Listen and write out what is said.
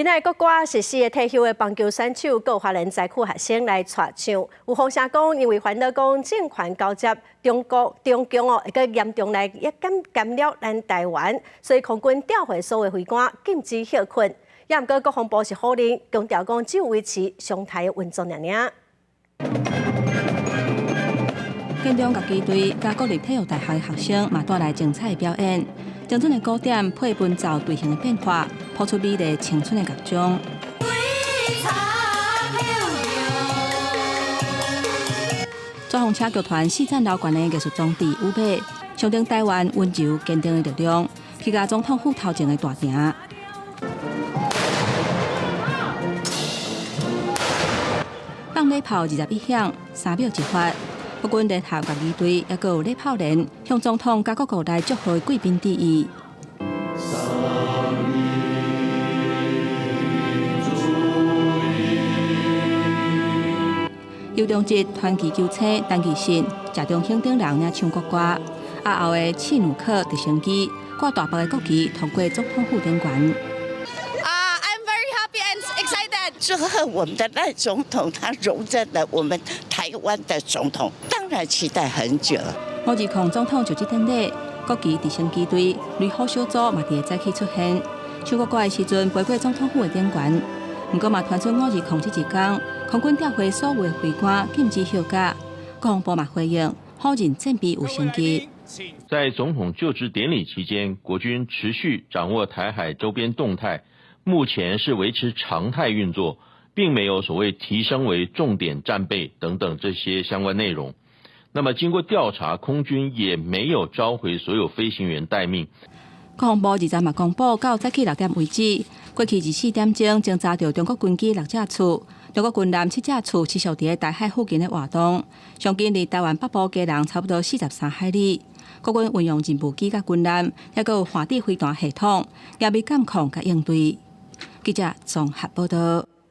今仔國歌是四个退休的棒球選手，閣有花蓮災區學生來帶唱。有風聲講，因為煩惱講政權交接，中國中共哦會閣嚴重來一干干擾咱台灣，所以空軍調回所有飛官，禁止歇睏。也毋過國防部是否認，強調講只有維持常態的運作爾爾。建中樂旗隊佮國立體育大學的學生嘛帶來精彩的表演，精準的鼓點配伴奏隊形的變化，譜出美麗青春的樂章。紙風車劇團四層樓懸的藝術裝置舞馬，象徵台灣溫柔堅定的力量，去共總統府頭前的大埕。放禮炮21響，3秒一發。國軍聯合樂儀隊，猶閣有禮炮連向總統佮各國來祝賀貴賓致意。游中哲、傳奇球星陳奕迅、謝長興等人領唱國歌，啊後的契努克直升機掛大白的國旗通過總統府頂懸。 I'm very happy and excited. 祝賀我們的賴總統，他榮任了我們台灣的總統，當然期待很久。520總統就職典禮，國旗直升機隊、雷虎小組嘛佇個早起出現，唱國歌的時陣飛過總統府的頂懸。毋過嘛傳出520這一工，空軍調回所有的飛官禁止休假。國防部嘛回應，否認戰備有升級。在總統就職典禮期間，國軍持續掌握台海周邊動態，目前是維持常態運作，並沒有所謂提升為重點戰備等等這些相關內容。那麼經過調查，空軍也沒有召回所有飛行員待命。國防部20嘛公布，到早起6點為止，過去24點鐘偵查著中國軍機六架次，中國軍艦七架次持續佇台海附近的活動，上近離台灣北部基隆差不多43海里。國軍運用任務機佮軍艦，猶閣有反制飛彈系統，嚴密監控佮應對。記者綜合報道。